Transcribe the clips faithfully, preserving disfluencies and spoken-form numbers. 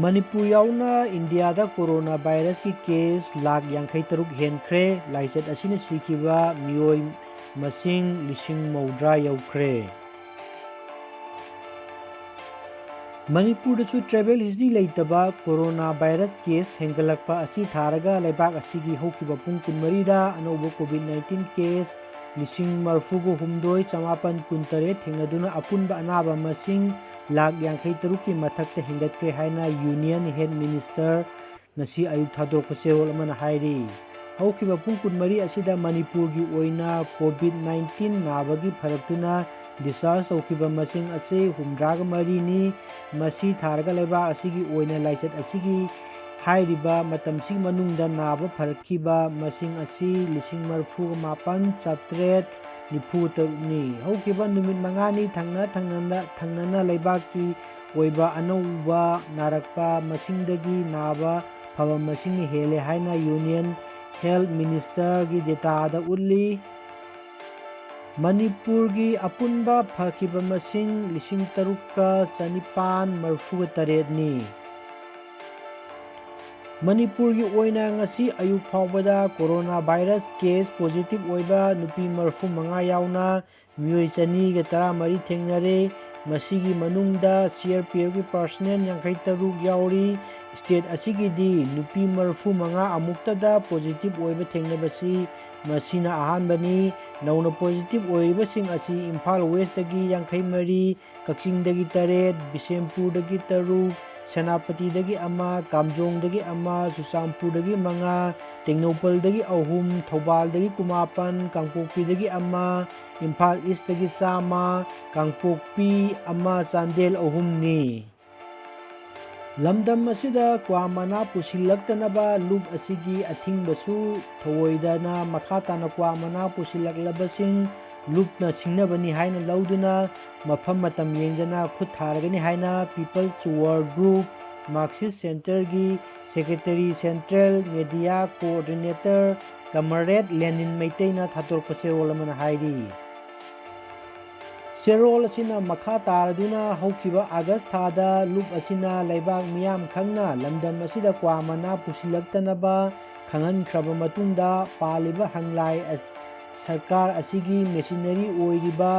ꯃꯅꯤꯄꯨꯔ ꯌꯥꯎꯅ ꯏꯟꯗꯤꯌꯥꯗ corona ꯚꯥꯏꯔꯁꯀꯤ case lakh ꯌꯥꯡꯈꯩ ꯇꯔꯨꯛ ꯍꯦꯟꯈ꯭ꯔꯦ꯫ ꯂꯥꯏꯆꯠ ꯑꯁꯤꯅ ꯁꯤꯈꯤꯕ ꯃꯤꯑꯣꯏ ꯃꯁꯤꯡ ꯂꯤꯁꯤꯡ ꯃꯧꯗ꯭ꯔꯥ ꯌꯧꯈ꯭ꯔꯦ꯫ ꯃꯅꯤꯄꯨꯔꯗꯁꯨ travel history ꯂꯩꯇꯕ ꯀꯣꯔꯣꯅꯥ ꯚꯥꯏꯔꯁ ꯀꯦꯁ ꯍꯦꯟꯒꯠꯂꯛꯄ ꯑꯁꯤ ꯊꯥꯔꯒ ꯂꯩꯕꯥꯛ ꯑꯁꯤꯒꯤ ꯍꯧꯈꯤꯕ ꯄꯨꯡ ꯀꯨꯟꯃꯔꯤꯗ ꯑꯅꯧꯕ COVID nineteen ꯀꯦꯁ ꯂꯤꯁꯤꯡ ꯃꯔꯤꯐꯨꯒ ꯍꯨꯝꯗꯣꯏ ꯆꯃꯥꯄꯟ ꯀꯨꯟꯇꯔꯦꯠ ꯊꯦꯡꯅꯗꯨꯅ ꯑꯄꯨꯟꯕ ꯑꯅꯥꯕ ꯃꯁꯤꯡ ꯂꯥꯈ ꯌꯥꯡꯈꯩ ꯇꯔꯨꯛꯀꯤ ꯃꯊꯛꯇ ꯍꯦꯟꯒꯠꯈ꯭ꯔꯦ ꯍꯥꯏꯅ Union Health Minister ꯉꯁꯤ ꯑꯌꯨꯛ ꯊꯥꯗꯣꯔꯛꯄ ꯆꯦꯔꯣꯜ ꯑꯃꯅ ꯍꯥꯏꯔꯤ꯫ ꯍꯧꯈꯤꯕ ꯄꯨꯡ ꯀꯨꯟꯃꯔꯤ ꯑꯁꯤꯗ ꯃꯅꯤꯄꯨꯔꯒꯤ ꯑꯣꯏꯅ COVID nineteen ꯅꯥꯕꯒꯤ ꯐꯔꯛꯇꯨꯅ discharge ꯇꯧꯈꯤꯕ ꯃꯁꯤꯡ ꯑꯁꯤ ꯍꯨꯝꯗ꯭ꯔꯥꯒ ꯃꯔꯤꯅꯤ꯫ ꯃꯁꯤ ꯊꯥꯔꯒ ꯂꯩꯕꯥꯛ ꯑꯁꯤꯒꯤ ꯑꯣꯏꯅ ꯂꯥꯏꯆꯠ ꯑꯁꯤꯒꯤ ꯍꯥꯏꯔꯤꯕ ꯃꯇꯝꯁꯤꯒꯤ ꯃꯅꯨꯡꯗ ꯅꯥꯕ ꯐꯔꯛꯈꯤꯕ ꯃꯁꯤꯡ ꯑꯁꯤ ꯂꯤꯁꯤꯡ ꯃꯔꯤꯐꯨꯒ ꯃꯥꯄꯟ ꯆꯥꯇ꯭ꯔꯦꯠ ꯅꯤꯐꯨ ꯇꯔꯨꯛꯅꯤ꯫ ꯍꯧꯈꯤꯕ ꯅꯨꯃꯤꯠ ꯃꯉꯥꯅꯤ ꯊꯪꯅ ꯊꯪꯅꯅ ꯊꯪꯅꯅ ꯂꯩꯕꯥꯛꯀꯤ ꯑꯣꯏꯕ ꯑꯅꯧꯕ ꯅꯥꯔꯛꯄ ꯃꯁꯤꯡꯗꯒꯤ ꯅꯥꯕ ꯐꯕ ꯃꯁꯤꯡꯅ ꯍꯦꯜꯂꯦ ꯍꯥꯏꯅ Union Health Ministerꯒꯤ dataꯗ ꯎꯠꯂꯤ꯫ ꯃꯅꯤꯄꯨꯔꯒꯤ ꯑꯄꯨꯟꯕ ꯐꯈꯤꯕ ꯃꯁꯤꯡ ꯂꯤꯁꯤꯡ ꯇꯔꯨꯛꯀ ꯆꯅꯤꯄꯥꯟ ꯃꯔꯤꯐꯨꯒ ꯇꯔꯦꯠꯅꯤ꯫ ꯃꯅꯤꯄꯨꯔꯒꯤ ꯑꯣꯏꯅ ꯉꯁꯤ ꯑꯌꯨꯛ ꯐꯥꯎꯕꯗ ꯀꯣꯔꯣꯅꯥ ꯚꯥꯏꯔꯁ ꯀꯦꯁ ꯄꯣꯖꯤꯇꯤꯚ ꯑꯣꯏꯕ ꯅꯨꯄꯤ ꯃꯔꯤꯐꯨ ꯃꯉꯥ ꯌꯥꯎꯅ ꯃꯤꯑꯣꯏ ꯆꯅꯤꯒ ꯇꯔꯥꯃꯔꯤ ꯊꯦꯡꯅꯔꯦ꯫ ꯃꯁꯤꯒꯤ ꯃꯅꯨꯡꯗ CRPFꯀꯤ ꯄꯥꯔꯁꯣꯅꯦꯜ ꯌꯥꯡꯈꯩ ꯇꯔꯨꯛ ꯌꯥꯎꯔꯤ꯫ ꯁ꯭ꯇꯦꯠ ꯑꯁꯤꯒꯤꯗꯤ ꯅꯨꯄꯤ ꯃꯔꯤꯐꯨ ꯃꯉꯥ ꯑꯃꯨꯛꯇꯗ ꯄꯣꯖꯤꯇꯤꯚ ꯑꯣꯏꯕ ꯊꯦꯡꯅꯕꯁꯤ ꯃꯁꯤꯅ ꯑꯍꯥꯟꯕꯅꯤ꯫ ꯅꯧꯅ ꯄꯣꯖꯤꯇꯤꯚ ꯑꯣꯏꯔꯤꯕꯁꯤꯡ ꯑꯁꯤ ꯏꯝꯐꯥꯜ ꯋꯦꯁꯇꯒꯤ ꯌꯥꯡꯈꯩ ꯃꯔꯤ, ꯀꯛꯆꯤꯡꯗꯒꯤ ꯇꯔꯦꯠ, ꯕꯤꯁꯦꯝꯄꯨꯔꯗꯒꯤ ꯇꯔꯨꯛ, ꯁꯦꯅꯥꯄꯇꯤꯗꯒꯤ ꯑꯃ, ꯀꯥꯝꯖꯣꯡꯗꯒꯤ ꯑꯃ, ꯆꯨꯔꯆꯥꯟꯄꯨꯔꯗꯒꯤ ꯃꯉꯥ, ꯇꯦꯡꯅꯧꯄꯜꯗꯒꯤ ꯑꯍꯨꯝ, ꯊꯧꯕꯥꯜꯗꯒꯤ ꯀꯨꯟꯃꯥꯄꯟ, ꯀꯥꯡꯄꯣꯛꯄꯤꯗꯒꯤ ꯑꯃ, ꯏꯝꯐꯥꯜ ꯏꯁꯇꯒꯤ ꯆꯥꯝꯃ, ꯀꯥꯡꯄꯣꯛꯄꯤ ꯑꯃ, ꯆꯥꯟꯗꯦꯜ ꯑꯍꯨꯝꯅꯤ꯫ ꯂꯝꯗꯝ ꯑꯁꯤꯗ ꯀ꯭ꯋꯥ ꯃꯅꯥ ꯄꯨꯁꯤꯜꯂꯛꯇꯅꯕ ꯂꯨꯞ ꯑꯁꯤꯒꯤ ꯑꯊꯤꯡꯕꯁꯨ ꯊꯧꯑꯣꯏꯗꯅ ꯃꯈꯥ ꯇꯥꯅ ꯀ꯭ꯋꯥ ꯃꯅꯥ ꯄꯨꯁꯤꯜꯂꯛꯂꯕꯁꯤꯡ ꯂꯨꯞꯅ ꯁꯤꯡꯅꯕꯅꯤ ꯍꯥꯏꯅ ꯂꯧꯗꯨꯅ ꯃꯐꯝ ꯃꯇꯝ ꯌꯦꯡꯗꯅ ꯈꯨꯠ ꯊꯥꯔꯒꯅꯤ ꯍꯥꯏꯅ People's War Group Marxist Centreꯒꯤ Secretary Central Media Coordinator Comrade ꯂꯦꯅꯤꯟ ꯃꯩꯇꯩꯅ ꯊꯥꯗꯣꯔꯛꯄ ꯆꯦꯔꯣꯜ ꯑꯃꯅ ꯍꯥꯏꯔꯤ꯫ ꯆꯦꯔꯣꯜ ꯑꯁꯤꯅ ꯃꯈꯥ ꯇꯥꯔꯗꯨꯅ ꯍꯧꯈꯤꯕ ꯑꯥꯒꯁ ꯊꯥꯗ ꯂꯨꯞ ꯑꯁꯤꯅ ꯂꯩꯕꯥꯛ ꯃꯤꯌꯥꯝ ꯈꯪꯅ ꯂꯝꯗꯝ ꯑꯁꯤꯗ ꯀ꯭ꯋꯥ ꯃꯅꯥ ꯄꯨꯁꯤꯜꯂꯛꯇꯅꯕ ꯈꯪꯍꯟꯈ꯭ꯔꯕ ꯃꯇꯨꯡꯗ ꯄꯥꯜꯂꯤꯕ ꯍꯪꯂꯥꯏ ꯑꯁ-, ꯁꯔꯀꯥꯔ ꯑꯁꯤꯒꯤ ꯃꯦꯁꯤꯅꯔꯤ ꯑꯣꯏꯔꯤꯕ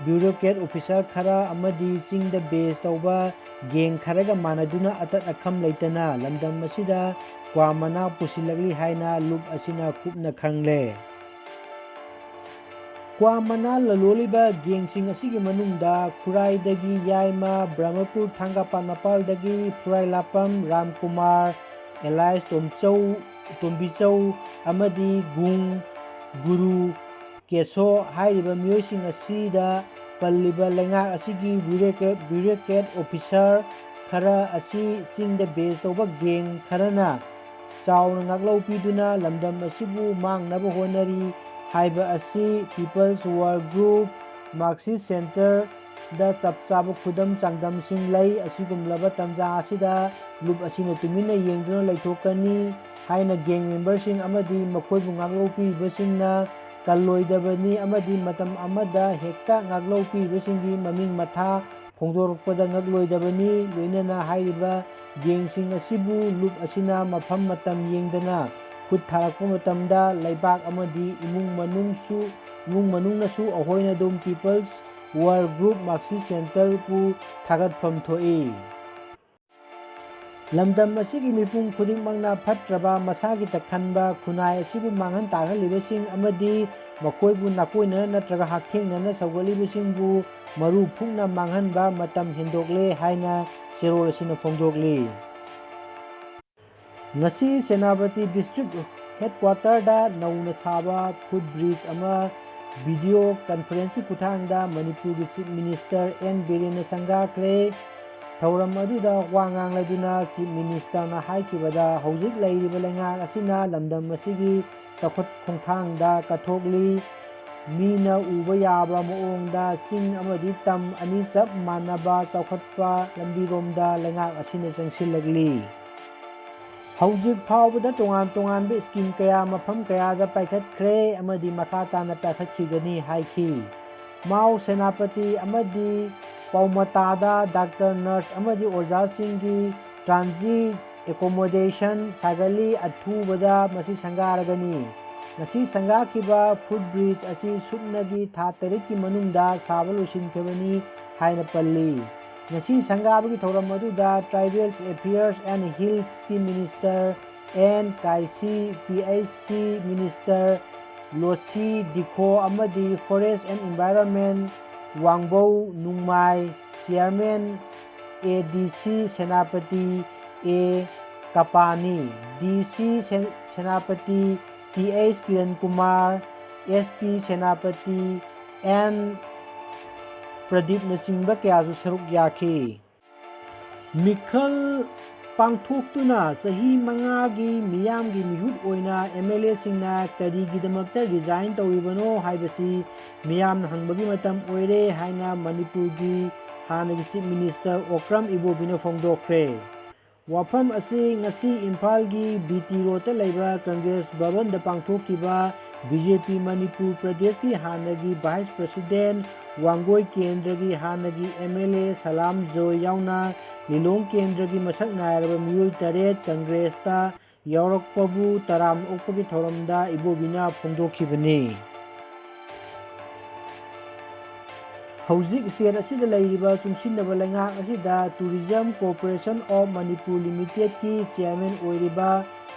ꯕ꯭ꯌꯨꯔꯣꯀ꯭ꯔꯦꯠ ꯑꯣꯐꯤꯁꯥꯔ ꯈꯔ ꯑꯃꯗꯤ ꯆꯤꯡꯗ ꯕꯦꯁ ꯇꯧꯕ ꯒꯦꯡ ꯈꯔꯒ ꯃꯥꯟꯅꯗꯨꯅ ꯑꯇꯠ ꯑꯈꯝ ꯂꯩꯇꯅ ꯂꯝꯗꯝ ꯑꯁꯤꯗ ꯀ꯭ꯋꯥ ꯃꯅꯥ ꯄꯨꯁꯤꯜꯂꯛꯂꯤ ꯍꯥꯏꯅ ꯂꯨꯞ ꯑꯁꯤꯅ ꯀꯨꯞꯅ ꯈꯪꯂꯦ꯫ ꯀ꯭ꯋꯥ ꯃꯅꯥ ꯂꯂꯣꯜꯂꯤꯕ ꯒꯦꯡꯁꯤꯡ ꯑꯁꯤꯒꯤ ꯃꯅꯨꯡꯗ ꯈꯨꯔꯥꯏꯗꯒꯤ ꯌꯥꯏꯃ, ꯕ꯭ꯔꯍꯃꯄꯨꯔ ꯊꯥꯡꯒꯄꯥꯠ ꯃꯄꯥꯜꯗꯒꯤ ꯐꯨꯔꯥꯏꯂꯥꯄꯝ ꯔꯥꯝꯀꯨꯃꯥꯔ, ꯑꯦꯂꯥꯏꯁ ꯇꯣꯝꯆꯧ, ꯇꯣꯝꯕꯤꯆꯧ ꯑꯃꯗꯤ ꯒꯨꯡ, ꯒꯨꯔꯨ, ꯀꯦꯁꯣ ꯍꯥꯏꯔꯤꯕ ꯃꯤꯑꯣꯏꯁꯤꯡ ꯑꯁꯤꯗ ꯄꯜꯂꯤꯕ ꯂꯩꯉꯥꯛ ꯑꯁꯤꯒꯤ ꯕ꯭ꯌꯨꯔꯣꯀ꯭ꯔꯦꯠ, ꯕ꯭ꯌꯨꯔꯣꯀ꯭ꯔꯦꯠ ꯑꯣꯐꯤꯁꯥꯔ ꯈꯔ ꯑꯁꯤ ꯆꯤꯡꯗ ꯕꯦꯁ ꯇꯧꯕ ꯒꯦꯡ ꯈꯔꯅ ꯆꯥꯎꯅ ꯉꯥꯛꯂꯧ ꯄꯤꯗꯨꯅ ꯂꯝꯗꯝ ꯑꯁꯤꯕꯨ ꯃꯥꯡꯅꯕ ꯍꯣꯠꯅꯔꯤ ꯍꯥꯏꯕ ꯑꯁꯤ People's War Group, Marxist Centre ꯗ ꯆꯞ ꯆꯥꯕ ꯈꯨꯗꯝ ꯆꯥꯡꯗꯝꯁꯤꯡ ꯂꯩ꯫ ꯑꯁꯤꯒꯨꯝꯂꯕ ꯇꯟꯖꯥ ꯑꯁꯤꯗ ꯂꯨꯞ ꯑꯁꯤꯅ ꯇꯨꯃꯤꯟꯅ ꯌꯦꯡꯗꯨꯅ ꯂꯩꯊꯣꯛꯀꯅꯤ ꯍꯥꯏꯅ ꯒꯦꯡ ꯃꯦꯝꯕꯔꯁꯤꯡ ꯑꯃꯗꯤ ꯃꯈꯣꯏꯕꯨ ꯉꯥꯛꯂꯧ ꯄꯤꯔꯤꯕꯁꯤꯡꯅ ꯀꯜꯂꯣꯏꯗꯕꯅꯤ ꯑꯃꯗꯤ ꯃꯇꯝ ꯑꯃꯗ ꯍꯦꯛꯇ ꯉꯥꯛꯂꯧ ꯄꯤꯔꯤꯕꯁꯤꯡꯒꯤ ꯃꯃꯤꯡ ꯃꯊꯥ ꯐꯣꯡꯗꯣꯔꯛꯄꯗ ꯉꯛꯂꯣꯏꯗꯕꯅꯤ꯫ ꯂꯣꯏꯅꯅ ꯍꯥꯏꯔꯤꯕ ꯒꯦꯡꯁꯤꯡ ꯑꯁꯤꯕꯨ ꯂꯨꯞ ꯑꯁꯤꯅ ꯃꯐꯝ ꯃꯇꯝ ꯌꯦꯡꯗꯅ ꯈꯨꯠ ꯊꯥꯔꯛꯄ ꯃꯇꯝꯗ ꯂꯩꯕꯥꯛ ꯑꯃꯗꯤ ꯏꯃꯨꯡ ꯃꯅꯨꯡꯁꯨ, ꯏꯃꯨꯡ ꯃꯅꯨꯡꯅꯁꯨ ꯑꯩꯈꯣꯏꯅ ꯑꯗꯨꯝ People's War Group, Marxist Centre ꯕꯨ ꯊꯥꯒꯠꯐꯝ ꯊꯣꯛꯏ꯫ ꯂꯝꯗꯝ ꯑꯁꯤꯒꯤ ꯃꯤꯄꯨꯝ ꯈꯨꯗꯤꯡꯃꯛꯅ ꯐꯠꯇ꯭ꯔꯕ ꯃꯁꯥꯒꯤꯇ ꯈꯟꯕ ꯈꯨꯟꯅꯥꯏ ꯑꯁꯤꯕꯨ ꯃꯥꯡꯍꯟ ꯇꯥꯛꯍꯜꯂꯤꯕꯁꯤꯡ ꯑꯃꯗꯤ ꯃꯈꯣꯏꯕꯨ ꯅꯥꯀꯣꯏꯅꯅ ꯅꯠꯇ꯭ꯔꯒ ꯍꯛꯊꯦꯡꯅꯅ ꯁꯧꯒꯠꯂꯤꯕꯁꯤꯡꯕꯨ ꯃꯔꯨ ꯐꯨꯛꯅ ꯃꯥꯡꯍꯟꯕ ꯃꯇꯝ ꯍꯦꯟꯗꯣꯛꯂꯦ ꯍꯥꯏꯅ ꯆꯦꯔꯣꯜ ꯑꯁꯤꯅ ꯐꯣꯡꯗꯣꯛꯂꯤ꯫ ꯉꯁꯤ ꯁꯦꯅꯥꯄꯇꯤ district headquarter ꯗ ꯅꯧꯅ ꯁꯥꯕ foot bridge ꯑꯃ video conference ꯀꯤ ꯈꯨꯠꯊꯥꯡꯗ ꯃꯅꯤꯄꯨꯔꯒꯤ Chief Minister ꯑꯦꯟ ꯕꯤꯔꯦꯟꯅ ꯁꯪꯒꯥꯈ꯭ꯔꯦ꯫ ꯊꯧꯔꯝ ꯑꯗꯨꯗ ꯋꯥ ꯉꯥꯡꯂꯗꯨꯅ Chief Minister ꯅ ꯍꯥꯏꯈꯤꯕꯗ, ꯍꯧꯖꯤꯛ ꯂꯩꯔꯤꯕ ꯂꯩꯉꯥꯛ ꯑꯁꯤꯅ ꯂꯝꯗꯝ ꯑꯁꯤꯒꯤ ꯆꯥꯎꯈꯠ ꯈꯣꯡꯊꯥꯡꯗ ꯀꯠꯊꯣꯛꯂꯤ꯫ ꯃꯤꯅ ꯎꯕ ꯌꯥꯕ ꯃꯑꯣꯡꯗ ꯆꯤꯡ ꯑꯃꯗꯤ ꯇꯝ ꯑꯅꯤ ꯆꯞ ꯃꯥꯟꯅꯕ ꯆꯥꯎꯈꯠꯄ ꯂꯝꯕꯤꯔꯣꯝꯗ ꯂꯩꯉꯥꯛ ꯑꯁꯤꯅ ꯆꯪꯁꯤꯜꯂꯛꯂꯤ꯫ ꯍꯧꯖꯤꯛ ꯐꯥꯎꯕꯗ ꯇꯣꯉꯥꯟ ꯇꯣꯉꯥꯟꯕ scheme ꯀꯌꯥ ꯃꯐꯝ ꯀꯌꯥꯗ ꯄꯥꯏꯈꯠꯈ꯭ꯔꯦ ꯑꯃꯗꯤ ꯃꯈꯥ ꯇꯥꯅ ꯄꯥꯏꯈꯠꯈꯤꯒꯅꯤ ꯍꯥꯏꯈꯤ꯫ ꯃꯥꯎ ꯁꯦꯅꯥꯄꯇꯤ ꯑꯃꯗꯤ ꯄꯥꯎꯃꯇꯥꯗ ꯗꯥꯛꯇꯔ, ꯅꯔꯁ ꯑꯃꯗꯤ ꯑꯣꯖꯥꯁꯤꯡꯒꯤ transit accommodation ꯁꯥꯒꯠꯂꯤ꯫ ꯑꯊꯨꯕꯗ ꯃꯁꯤ ꯁꯪꯒꯥꯔꯒꯅꯤ꯫ ꯉꯁꯤ ꯁꯪꯒꯥꯈꯤꯕ footbridge ꯑꯁꯤ ꯁꯨꯞꯅꯒꯤ ꯊꯥ ꯇꯔꯦꯠꯀꯤ ꯃꯅꯨꯡꯗ ꯁꯥꯕ ꯂꯣꯏꯁꯤꯟꯈꯤꯕꯅꯤ ꯍꯥꯏꯅ ꯄꯜꯂꯤ꯫ ꯉꯁꯤ ꯁꯪꯒꯥꯕꯒꯤ ꯊꯧꯔꯝ ꯑꯗꯨꯗ Tribal Affairs and Hillsꯀꯤ Minister N Kaishii, P H C Minister Losii Dikho ꯑꯃꯗꯤ Forest and Environment ꯋꯥꯡꯕꯧ ꯅꯨꯡꯃꯥꯏ Chairman ꯑꯦ ꯗꯤ ꯁꯤ ꯁꯦꯅꯥꯄꯇꯤ ꯑꯦ ꯀꯄꯥꯅꯤ, ꯗꯤ ꯁꯤ ꯁꯦ-, Senapati T H Kiran Kumar, S P Senapati N ꯄ꯭ꯔꯗꯤꯞꯅꯆꯤꯡꯕ ꯀꯌꯥꯁꯨ ꯁꯔꯨꯛ ꯌꯥꯈꯤ꯫ ꯃꯤꯈꯜ ꯄꯥꯡꯊꯣꯛꯇꯨꯅ ꯆꯍꯤ ꯃꯉꯥꯒꯤ ꯃꯤꯌꯥꯝꯒꯤ ꯃꯤꯍꯨꯠ ꯑꯣꯏꯅ ꯑꯦꯝ ꯑꯦꯜ ꯑꯦꯁꯤꯡꯅ ꯀꯔꯤꯒꯤꯗꯃꯛꯇ resign ꯇꯧꯔꯤꯕꯅꯣ ꯍꯥꯏꯕꯁꯤ ꯃꯤꯌꯥꯝꯅ ꯍꯪꯕꯒꯤ ꯃꯇꯝ ꯑꯣꯏꯔꯦ ꯍꯥꯏꯅ ꯃꯅꯤꯄꯨꯔꯒꯤ ꯍꯥꯟꯅꯒꯤ Chief Minister ꯑꯣꯀ꯭ꯔꯝ ꯏꯕꯣꯕꯤꯅ ꯐꯣꯡꯗꯣꯛꯈ꯭ꯔꯦ꯫ ꯋꯥꯐꯝ ꯑꯁꯤ ꯉꯁꯤ ꯏꯝꯐꯥꯜꯒꯤ ꯕꯤ ꯇꯤ ꯔꯣꯗꯇ ꯂꯩꯕ ꯀꯪꯒ꯭ꯔꯦꯁ ꯚꯕꯟꯗ ꯄꯥꯡꯊꯣꯛꯈꯤꯕ ꯕꯤ ꯖꯦ ꯄꯤ ꯃꯅꯤꯄꯨꯔ ꯄ꯭ꯔꯗꯦꯁꯀꯤ ꯍꯥꯟꯅꯒꯤ Vice President, ꯋꯥꯡꯒꯣꯏ ꯀꯦꯟꯗ꯭ꯔꯒꯤ ꯍꯥꯟꯅꯒꯤ ꯑꯦꯝ ꯑꯦꯜ ꯑꯦ ꯁꯂꯥꯝ ꯖꯣꯏ ꯌꯥꯎꯅ ꯂꯤꯂꯣꯡ ꯀꯦꯟꯗ꯭ꯔꯒꯤ ꯃꯁꯛ ꯅꯥꯏꯔꯕ ꯃꯤꯑꯣꯏ ꯇꯔꯦꯠ ꯀꯪꯒ꯭ꯔꯦꯁꯇ ꯌꯥꯎꯔꯛꯄꯕꯨ ꯇꯔꯥꯝꯅ ꯑꯣꯛꯄꯒꯤ ꯊꯧꯔꯝꯗ ꯏꯕꯣꯕꯤꯅ ꯐꯣꯡꯗꯣꯛꯈꯤꯕꯅꯤ꯫ ꯍꯧꯖꯤꯛ state ꯑꯁꯤꯗ ꯂꯩꯔꯤꯕ ꯆꯨꯡꯁꯤꯟꯅꯕ ꯂꯩꯉꯥꯛ ꯑꯁꯤꯗ Tourism Corporation of Manipur Limitedꯀꯤ chairman ꯑꯣꯏꯔꯤꯕ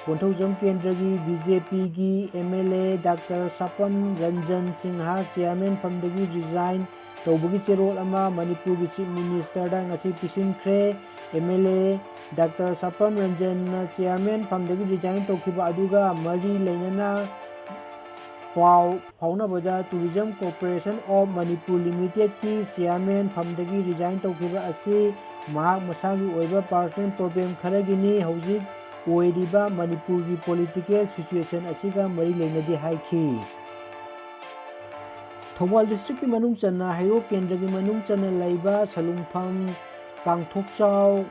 ꯀꯣꯟꯊꯧꯖꯝ ꯀꯦꯟꯗ꯭ꯔꯒꯤ ꯕꯤ ꯖꯦ ꯄꯤꯒꯤ M L A doctor Sapam Ranjan Singh chairman ꯐꯝꯗꯒꯤ resign ꯇꯧꯕꯒꯤ ꯆꯦꯔꯣꯜ ꯑꯃ ꯃꯅꯤꯄꯨꯔꯒꯤ Chief Ministerꯗ ꯉꯁꯤ ꯄꯤꯁꯤꯟꯈ꯭ꯔꯦ꯫ M L A doctor Sapam ꯔꯟꯖꯟꯅ chairman ꯐꯝꯗꯒꯤ resign ꯇꯧꯈꯤꯕ ꯑꯗꯨꯒ ꯃꯔꯤ ꯂꯩꯅꯅ ꯄꯥꯎ ꯐꯥꯎꯅꯕꯗ Tourism Corporation of Manipur Limitedꯀꯤ chairman ꯐꯝꯗꯒꯤ resign ꯇꯧꯈꯤꯕ ꯑꯁꯤ ꯃꯍꯥꯛ ꯃꯁꯥꯒꯤ ꯑꯣꯏꯕ personal problem ꯈꯔꯒꯤꯅꯤ꯫ ꯍꯧꯖꯤꯛ ꯑꯣꯏꯔꯤꯕ ꯃꯅꯤꯄꯨꯔꯒꯤ political situation ꯑꯁꯤꯒ ꯃꯔꯤ ꯂꯩꯅꯗꯦ ꯍꯥꯏꯈꯤ꯫ ꯊꯧꯕꯥꯜ districtꯀꯤ ꯃꯅꯨꯡ ꯆꯟꯅ ꯍꯩꯔꯣꯛ ꯀꯦꯟꯗ꯭ꯔꯒꯤ ꯃꯅꯨꯡ ꯆꯟꯅ ꯂꯩꯕ ꯁꯂꯨꯡꯐꯝ, ꯀꯥꯡꯊꯣꯛꯆꯥꯎ,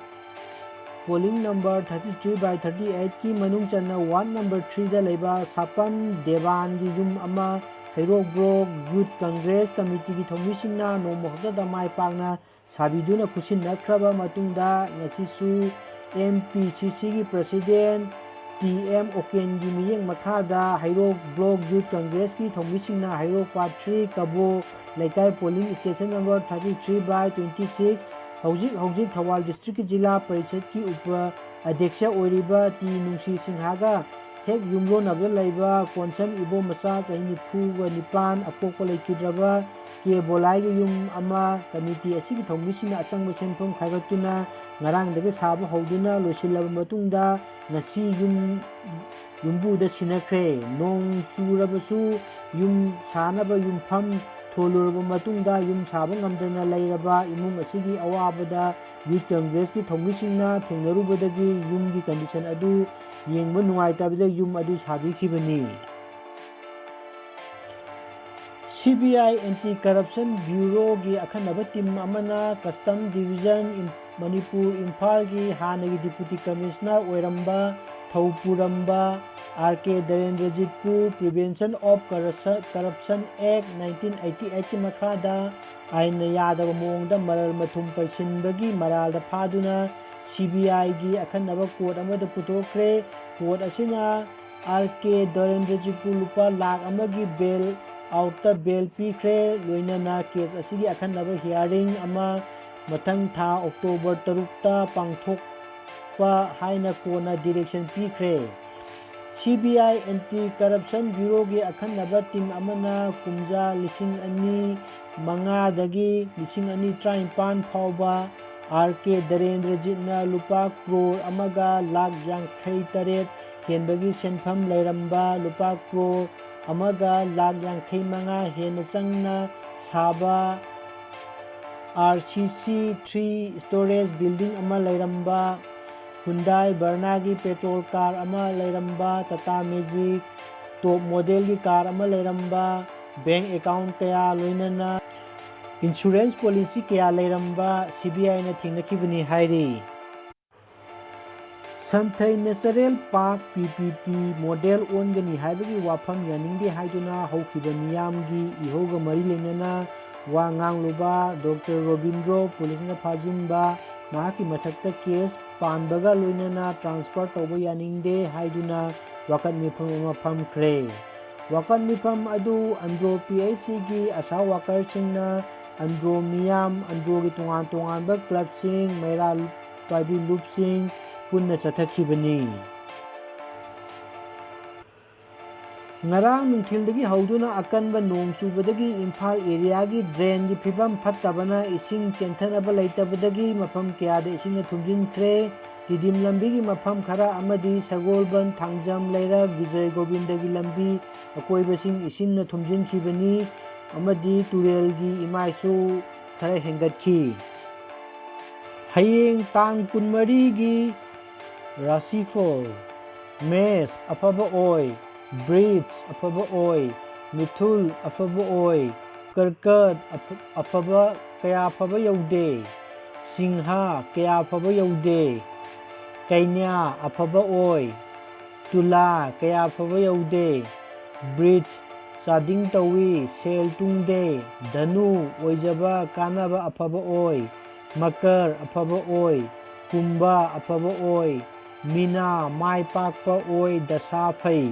polling number thirty three by thirty eightꯀꯤ ꯃꯅꯨꯡ ꯆꯟꯅ ward number threeꯗ ꯂꯩꯕ ꯁꯥꯄꯝ ꯗꯦꯕꯥꯟꯒꯤ ꯌꯨꯝ ꯑꯃ ꯍꯩꯔꯣꯛ ꯕ꯭ꯂꯣꯛ ꯌꯨꯠ ꯀꯪꯒ꯭ꯔꯦꯁ ꯀꯃꯤꯇꯤꯒꯤ ꯊꯧꯃꯤꯁꯤꯡꯅ ꯅꯣꯡꯃ ꯈꯛꯇꯗ ꯃꯥꯏ ꯄꯥꯛꯅ ꯁꯥꯕꯤꯗꯨꯅ ꯈꯨꯠꯁꯤꯟꯅꯈ꯭ꯔꯕ ꯃꯇꯨꯡꯗ, ꯉꯁꯤꯁꯨ ꯑꯦꯝ ꯄꯤ ꯁꯤ ꯁꯤꯒꯤ ꯄ꯭ꯔꯁꯤꯗꯦꯟ ꯇꯤ ꯑꯦꯝ ꯑꯣꯀꯦꯟꯒꯤ ꯃꯤꯠꯌꯦꯡ ꯃꯈꯥꯗ ꯍꯩꯔꯣꯛ ꯕ꯭ꯂꯣꯛ ꯌꯨꯠ ꯀꯪꯒ꯭ꯔꯦꯁꯀꯤ ꯊꯧꯃꯤꯁꯤꯡꯅ ꯍꯩꯔꯣꯛ ꯄꯥꯠ ꯊ꯭ꯔꯤ ꯀꯕꯣ ꯂꯩꯀꯥꯏ polling station number thirty three by twenty six, ꯍꯧꯖꯤꯛ ꯍꯧꯖꯤꯛ ꯊꯧꯕꯥꯜ ꯗꯤꯁꯇ꯭ꯔꯤꯛꯀꯤ ꯖꯤꯂꯥ ꯄꯔꯤꯁꯠꯀꯤ ꯎꯄ ꯑꯗ꯭ꯌꯛꯁ ꯑꯣꯏꯔꯤꯕ ꯇꯤ ꯅꯨꯡꯁꯤ ꯁꯤꯡꯍꯒ ꯍꯦꯛ ꯌꯨꯝꯂꯣꯟꯅꯕꯗ ꯂꯩꯕ ꯀꯣꯟꯁꯝ ꯏꯕꯣꯝꯆꯥ ꯆꯍꯤ ꯅꯤꯐꯨꯒ ꯅꯤꯄꯥꯟ ꯑꯄꯣꯛꯄ ꯂꯩꯈꯤꯗ꯭ꯔꯕ ꯀꯦ ꯕꯣꯂꯥꯏꯒꯤ ꯌꯨꯝ ꯑꯃ ꯀꯃꯤꯇꯤ ꯑꯁꯤꯒꯤ ꯊꯧꯃꯤꯁꯤꯡꯅ ꯑꯆꯪꯕ ꯁꯦꯟꯐꯝ ꯈꯥꯏꯒꯠꯇꯨꯅ ꯉꯔꯥꯡꯗꯒꯤ ꯁꯥꯕ ꯍꯧꯗꯨꯅ ꯂꯣꯏꯁꯤꯜꯂꯕ ꯃꯇꯨꯡꯗ, ꯉꯁꯤ ꯌꯨꯝ ꯌꯨꯝꯕꯨꯗ ꯁꯤꯟꯅꯈ꯭ꯔꯦ꯫ ꯅꯣꯡ ꯆꯨꯔꯕꯁꯨ ꯌꯨꯝ ꯁꯥꯅꯕ ꯌꯨꯝꯐꯝ ꯊꯣꯜꯂꯨꯔꯕ ꯃꯇꯨꯡꯗ, ꯌꯨꯝ ꯁꯥꯕ ꯉꯝꯗꯅ ꯂꯩꯔꯕ ꯏꯃꯨꯡ ꯑꯁꯤꯒꯤ ꯑꯋꯥꯕꯗ ꯌꯨꯠ ꯀꯪꯒ꯭ꯔꯦꯁꯀꯤ ꯊꯧꯃꯤꯁꯤꯡꯅ ꯊꯦꯡꯅꯔꯨꯕꯗꯒꯤ ꯌꯨꯝꯒꯤ condition ꯑꯗꯨ ꯌꯦꯡꯕ ꯅꯨꯡꯉꯥꯏꯇꯕꯗ ꯌꯨꯝ ꯑꯗꯨ ꯁꯥꯕꯤꯈꯤꯕꯅꯤ꯫ ꯁꯤ ꯕꯤ ꯑꯥꯏ Anti Corruption Bureauꯒꯤ ꯑꯈꯟꯅꯕ team ꯑꯃꯅ Custom Division, ꯏꯝ-, ꯃꯅꯤꯄꯨꯔ, ꯏꯝꯐꯥꯜꯒꯤ ꯍꯥꯟꯅꯒꯤ Deputy Commissioner ꯑꯣꯏꯔꯝꯕ, ꯊꯧ ꯄꯨꯔꯝꯕ ꯑꯥꯔ ꯀꯦ ꯗꯔꯦꯟꯗ꯭ꯔꯖꯤꯠꯄꯨ Prevention of Corruption, Corruption Act nineteen eighty eightꯀꯤ ꯃꯈꯥꯗ ꯑꯥꯏꯟꯅ ꯌꯥꯗꯕ ꯃꯑꯣꯡꯗ ꯃꯔꯜ ꯃꯊꯨꯝ ꯄꯩꯁꯤꯟꯕꯒꯤ ꯃꯔꯥꯜꯗ ꯐꯥꯗꯨꯅ ꯁꯤ ꯕꯤ ꯑꯥꯏꯒꯤ ꯑꯈꯟꯅꯕ court ꯑꯃꯗ ꯄꯨꯊꯣꯛꯈ꯭ꯔꯦ꯫ Court ꯑꯁꯤꯅ ꯑꯥꯔ ꯀꯦ ꯗꯔꯦꯟꯗ꯭ꯔꯖꯤꯠꯄꯨ ꯂꯨꯄꯥ ꯂꯥꯈ ꯑꯃꯒꯤ bail outꯇ bail ꯄꯤꯈ꯭ꯔꯦ꯫ ꯂꯣꯏꯅꯅ case ꯑꯁꯤꯒꯤ ꯑꯈꯟꯅꯕ hearing ꯑꯃ ꯃꯊꯪ ꯊꯥ October ꯇꯔꯨꯛꯇ ꯄꯥꯡꯊꯣꯛꯄ ꯍꯥꯏꯅ ꯀꯣꯟꯅ direction ꯄꯤꯈ꯭ꯔꯦ꯫ ꯁꯤ ꯕꯤ ꯑꯥꯏ Anti Corruption Bureauꯒꯤ ꯑꯈꯟꯅꯕ team ꯑꯃꯅ ꯀꯨꯝꯖꯥ ꯂꯤꯁꯤꯡ ꯑꯅꯤ ꯃꯉꯥꯗꯒꯤ ꯂꯤꯁꯤꯡ ꯑꯅꯤ ꯇꯔꯥꯅꯤꯄꯥꯟ ꯐꯥꯎꯕ ꯑꯥꯔ ꯀꯦ ꯗꯔꯦꯟꯗ꯭ꯔꯖꯤꯠꯅ ꯂꯨꯄꯥ ꯀ꯭ꯔꯣꯔ ꯑꯃꯒ ꯂꯥꯈ ꯌꯥꯡꯈꯩ ꯇꯔꯦꯠ ꯍꯦꯟꯕꯒꯤ ꯁꯦꯟꯐꯝ ꯂꯩꯔꯝꯕ ꯂꯨꯄꯥ ꯀ꯭ꯔꯣꯔ ꯑꯃꯒ ꯂꯥꯈ ꯌꯥꯡꯈꯩ ꯃꯉꯥ ꯍꯦꯟꯅ ꯆꯪꯅ ꯁꯥꯕ ꯑꯥꯔ ꯁꯤ ꯁꯤ three storage building ꯑꯃ ꯂꯩꯔꯝꯕ, Hyundai Vernaꯒꯤ petrol car ꯑꯃ ꯂꯩꯔꯝꯕ, Tata Magic top modelꯒꯤ car ꯑꯃ ꯂꯩꯔꯝꯕ, bank account ꯀꯌꯥ ꯂꯣꯏꯅꯅ insurance policy ꯀꯌꯥ ꯂꯩꯔꯝꯕ ꯁꯤ ꯕꯤ ꯑꯥꯏꯅ ꯊꯦꯡꯅꯈꯤꯕꯅꯤ ꯍꯥꯏꯔꯤ꯫ ꯁꯟꯊꯩ Natural Park P P P model ꯑꯣꯟꯒꯅꯤ ꯍꯥꯏꯕꯒꯤ ꯋꯥꯐꯝ ꯌꯥꯅꯤꯡꯗꯦ ꯍꯥꯏꯗꯨꯅ ꯍꯧꯈꯤꯕ ꯃꯤꯌꯥꯝꯒꯤ ꯏꯍꯧꯒ ꯃꯔꯤ ꯂꯩꯅꯅ ꯋꯥ ꯉꯥꯡꯂꯨꯕ ꯗꯣꯛꯇꯔ ꯔꯣꯕꯤꯟꯗ꯭ꯔꯣ ꯄꯨꯂꯤꯁꯅ ꯐꯥꯖꯤꯟꯕ, ꯃꯍꯥꯛꯀꯤ ꯃꯊꯛꯇ case ꯄꯥꯟꯕꯒ ꯂꯣꯏꯅꯅ transfer ꯇꯧꯕ ꯌꯥꯅꯤꯡꯗꯦ ꯍꯥꯏꯗꯨꯅ ꯋꯥꯀꯠ ꯃꯤꯐꯝ ꯑꯃ ꯐꯝꯈ꯭ꯔꯦ꯫ ꯋꯥꯀꯠ ꯃꯤꯐꯝ ꯑꯗꯨ ꯑꯟꯗ꯭ꯔꯣ P H Cꯒꯤ ꯑꯁꯥ workerꯁꯤꯡꯅ ꯑꯟꯗ꯭ꯔꯣ ꯃꯤꯌꯥꯝ, ꯑꯟꯗ꯭ꯔꯣꯒꯤ ꯇꯣꯉꯥꯟ ꯇꯣꯉꯥꯟꯕ clubꯁꯤꯡ, ꯃꯩꯔꯥ ꯄꯥꯏꯕꯤ ꯂꯨꯞꯁꯤꯡ ꯄꯨꯟꯅ ꯆꯠꯊꯈꯤꯕꯅꯤ꯫ ꯉꯔꯥꯡ ꯅꯨꯡꯊꯤꯜꯗꯒꯤ ꯍꯧꯗꯨꯅ ꯑꯀꯟꯕ ꯅꯣꯡ ꯆꯨꯕꯗꯒꯤ ꯏꯝꯐꯥꯜ areaꯒꯤ drainꯒꯤ ꯐꯤꯕꯝ ꯐꯠꯇꯕꯅ ꯏꯁꯤꯡ ꯆꯦꯟꯊꯅꯕ ꯂꯩꯇꯕꯗꯒꯤ ꯃꯐꯝ ꯀꯌꯥꯗ ꯏꯁꯤꯡꯅ ꯊꯨꯝꯖꯤꯟꯈ꯭ꯔꯦ꯫ ꯇꯤꯗꯤꯝ ꯂꯝꯕꯤꯒꯤ ꯃꯐꯝ ꯈꯔ ꯑꯃꯗꯤ ꯁꯒꯣꯜꯕꯟ, ꯊꯥꯡꯖꯝ, ꯂꯩꯔꯛ, ꯕꯤꯖꯣꯏ ꯒꯣꯕꯤꯟꯗꯒꯤ ꯂꯝꯕꯤ ꯑꯀꯣꯏꯕꯁꯤꯡ ꯏꯁꯤꯡꯅ ꯊꯨꯝꯖꯤꯟꯈꯤꯕꯅꯤ ꯑꯃꯗꯤ ꯇꯨꯔꯦꯜꯒꯤ ꯏꯃꯥꯏꯁꯨ ꯈꯔ ꯍꯦꯟꯒꯠꯈꯤ꯫ ꯍꯌꯦꯡ ꯇꯥꯡ ꯀꯨꯟꯃꯔꯤꯒꯤ ꯔꯥꯁꯤꯐꯣꯜ: ꯃꯦꯁ ꯑꯐꯕ ꯑꯣꯏ, ꯕ꯭ꯔꯤꯖ ꯑꯐꯕ ꯑꯣꯏ, ꯃꯤꯊꯨꯜ ꯑꯐꯕ ꯑꯣꯏ, ꯀꯔꯀꯠ ꯑꯐ-, ꯑꯐꯕ, ꯀꯌꯥ ꯑꯐꯕ ꯌꯧꯗꯦ, ꯁꯤꯡꯍ ꯀꯌꯥ ꯑꯐꯕ ꯌꯧꯗꯦ, ꯀꯩꯅ꯭ꯌꯥ ꯑꯐꯕ ꯑꯣꯏ, ꯇꯨꯂꯥ ꯀꯌꯥ ꯑꯐꯕ ꯌꯧꯗꯦ, ꯕ꯭ꯔꯤꯖ ꯆꯥꯗꯤꯡ ꯇꯧꯏ, ꯁꯦꯜ ꯇꯨꯡꯗꯦ, ꯙꯅꯨ ꯑꯣꯏꯖꯕ ꯀꯥꯟꯅꯕ ꯑꯐꯕ ꯑꯣꯏ, ꯃꯀꯔ ꯑꯐꯕ ꯑꯣꯏ, ꯀꯨꯝꯚ ꯑꯐꯕ ꯑꯣꯏ, ꯃꯤꯅꯥ ꯃꯥꯏ ꯄꯥꯛꯄ ꯑꯣꯏ, ꯗꯁꯥ ꯐꯩ꯫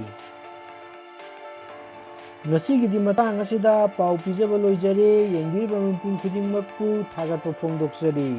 ꯉꯁꯤꯒꯤꯗꯤ ꯃꯇꯥꯡ ꯑꯁꯤꯗ ꯄꯥꯎ ꯄꯤꯖꯕ ꯂꯣꯏꯖꯔꯦ꯫ ꯌꯦꯡꯕꯤꯔꯤꯕ ꯃꯤꯄꯨꯝ ꯈꯨꯗꯤꯡꯃꯛꯄꯨ ꯊꯥꯒꯠꯄ ꯐꯣꯡꯗꯣꯛꯆꯔꯤ꯫